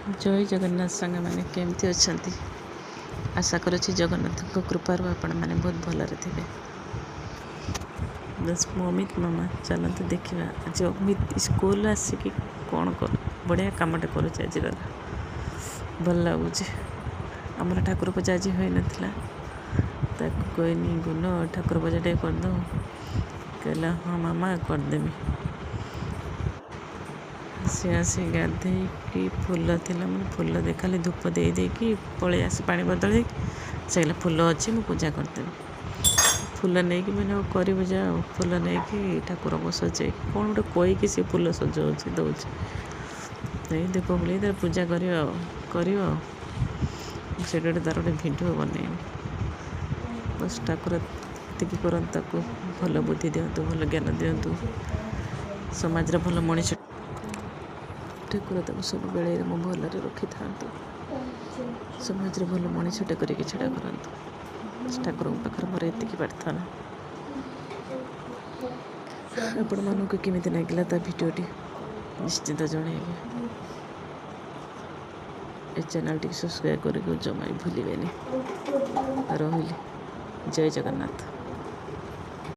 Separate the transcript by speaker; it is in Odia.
Speaker 1: ଜୟ ଜଗନ୍ନାଥ ସାଙ୍ଗମାନେ, କେମିତି ଅଛନ୍ତି? ଆଶା କରୁଛି ଜଗନ୍ନାଥଙ୍କ କୃପାରୁ ଆପଣମାନେ ବହୁତ ଭଲରେ ଥିବେ। ବାସ୍, ମୁଁ ଅମିତ ମାମା। ଚାଲନ୍ତୁ ଦେଖିବା ଆଜି ଅମିତ ସ୍କୁଲ ଆସିକି କ'ଣ କରୁ ବଢ଼ିଆ କାମଟେ କରୁଛି ଆଜି ତାର। ଭଲ ଲାଗୁଛି। ଆମର ଠାକୁର ପୂଜା ଆଜି ହୋଇନଥିଲା। ତାକୁ କହିନି, ଗୁନ, ଠାକୁର ପୂଜା ଟିକେ କରିଦେବୁ। କହିଲା, ହଁ ମାମା, କରିଦେବି। ସେ ଆସି ଗାଧେଇକି ଫୁଲ ଥିଲା ମାନେ ଫୁଲ ଦେ, ଖାଲି ଧୂପ ଦେଇ ଦେଇକି ପଳେଇ ଆସି ପାଣି ବଦଳେଇକି। ସେ କହିଲା, ଫୁଲ ଅଛି, ମୁଁ ପୂଜା କରିଦେବି। ଫୁଲ ନେଇକି ମାନେ ଆଉ କରିବୁ ଯା, ଆଉ ଫୁଲ ନେଇକି ଠାକୁରଙ୍କୁ ସଜେଇକି କ'ଣ ଗୋଟେ କହିକି ସେ ଫୁଲ ସଜଉଛି ଦେଉଛି। ଏଇ ଧୂପ ବୁଲେଇ ତାର ପୂଜା କରିବ ଆଉ କରିବ। ଆଉ ସେଇଟା ଗୋଟେ ତାର ଗୋଟେ ଭିଡ଼ିଓ ବନେଇବି। ବସ୍, ଠାକୁର ଏତିକି କରନ୍ତୁ, ତାକୁ ଭଲ ବୁଦ୍ଧି ଦିଅନ୍ତୁ, ଭଲ ଜ୍ଞାନ ଦିଅନ୍ତୁ, ସମାଜରେ ଭଲ ମଣିଷ। ଠାକୁର ତାକୁ ସବୁବେଳେ ମୋ ଭଲରେ ରଖିଥାନ୍ତୁ, ସମାଜରେ ଭଲ ମଣିଷଟେ କରିକି ଛିଡ଼ା କରନ୍ତୁ। ଠାକୁରଙ୍କ ପାଖରେ ମୋର ଏତିକି ପ୍ରାର୍ଥନା। ଆପଣମାନଙ୍କୁ କେମିତି ଲାଗିଲା ତା ଭିଡ଼ିଓଟି ନିଶ୍ଚିତ ଜଣାଇବେ। ଏ ଚ୍ୟାନେଲଟିକୁ ସବସ୍କ୍ରାଇବ୍ କରିବାକୁ ଜମା ବି ଭୁଲିବେନି। ରହିଲି, ଜୟ ଜଗନ୍ନାଥ।